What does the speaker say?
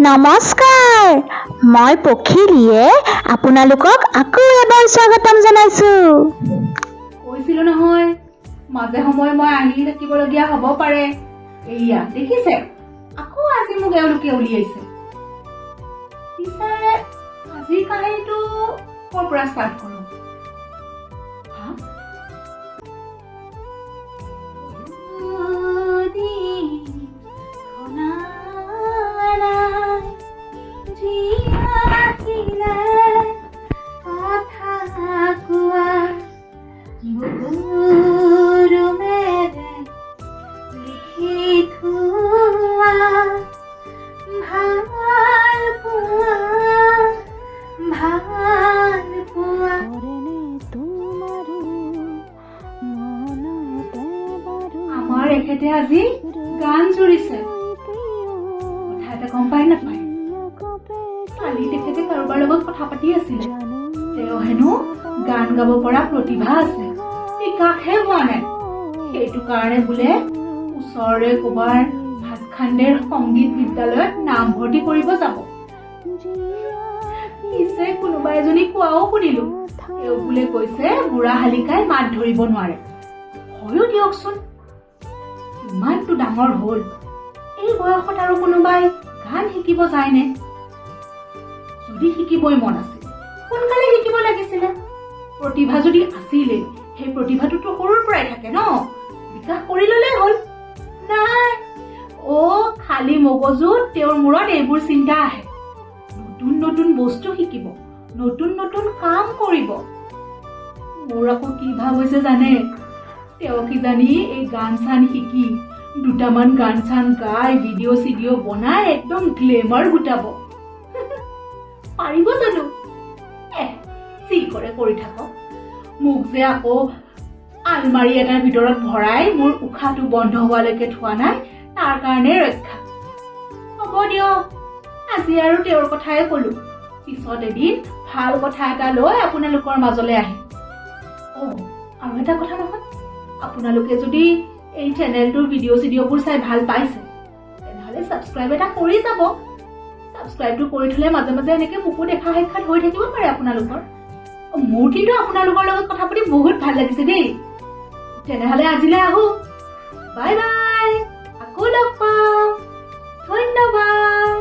নমস্কাৰ, মই পখিলীয়ে আপোনালোকক আকৌ এবাৰ স্বাগতম জনাইছো। কৈছিলো নহয়, মাজে সময়ে মই আহি থাকিবলগীয়া হ'ব পাৰে। এইয়া দেখিছে, আকৌ আজি মোক এওঁলোকে উলিয়াইছে। পিছে আজিৰ কাহিনীটো ক'ৰ পৰা ষ্টাৰ্ট কৰোঁ? হা? বহুদিন শুনা নাই, যি আহিলে কথা কোৱা, বুকুৰ ৰোমেৰে লিখি থোৱা ভাল পোৱা, ভাল পোৱা। পৰেনে তোমাৰো মনতে বাৰু? আমাৰ এখেতে আজি গান জুৰিছে। কথা এটা গম পাই নাপায়, কালি তেখেতে কাৰোবাৰ লগত কথা পাতি আছিলে। তেওঁ হেনো গান গাব পৰা প্ৰতিভা আছে, বিকাশহে হোৱা নাই। সেইটো কাৰণে বোলে ওচৰৰে ক'বাৰ ভাতখান্দেৰ সংগীত বিদ্যালয়ত নামভৰ্তি কৰিব যাব। পিছে কোনোবা এজনী কোৱাও শুনিলো, তেওঁ বোলে কৈছে বুঢ়া শালিকাই মাত ধৰিব নোৱাৰে। হয়ো দিয়কচোন, ইমানটো ডাঙৰ হ'ল, এই বয়সত আৰু কোনোবাই গান শিকিব যায়নে? যদি শিকিবই মন আছিল, সোনকালে শিকিব লাগিছিলে। প্ৰতিভা যদি আছিলে, সেই প্ৰতিভাটোতো সৰুৰ পৰাই থাকে ন, বিকাশ কৰি ললেই হ'ল। নাই অ', খালী মগজুত তেওঁৰ মূৰত এইবোৰ চিন্তা আহে, নতুন নতুন বস্তু শিকিব, নতুন নতুন কাম কৰিব। মোৰ আকৌ কি ভাৱ হৈছে জানে? তেওঁ কিজানি এই গান চান শিকি, দুটামান গান চান গাই, ভিডিঅ' চিডিঅ' বনাই একদম গ্লেমাৰ গোটাব। পাৰিব জানো? এহ, যি কৰে কৰি থাকক। মোক যে আকৌ আলমাৰি এটাৰ ভিতৰত ভৰাই মোৰ উশাহটো বন্ধ হোৱালৈকে থোৱা নাই, তাৰ কাৰণে ৰক্ষা। হ'ব দিয়ক, আজি আৰু তেওঁৰ কথাই ক'লো। পিছত এদিন ভাল কথা এটা লৈ আপোনালোকৰ মাজলৈ আহিম। অঁ, আৰু এটা কথা নহয়, আপোনালোকে যদি এই চেনেলটোৰ ভিডিঅ' চিডিঅ'বোৰ চাই ভাল পাইছে, তেনেহ'লে ছাবস্ক্ৰাইব এটা কৰি যাব। ছাবস্ক্ৰাইবটো কৰি থ'লে মাজে মাজে এনেকৈ মোকো দেখা সাক্ষাৎ হৈ থাকিব পাৰে আপোনালোকৰ। অ, মোৰ কিন্তু আপোনালোকৰ লগত কথা পাতি বহুত ভাল লাগিছে দেই। তেনেহ'লে আজিলৈ আহোঁ। বাই বাই, আকৌ লগ পাম। ধন্যবাদ।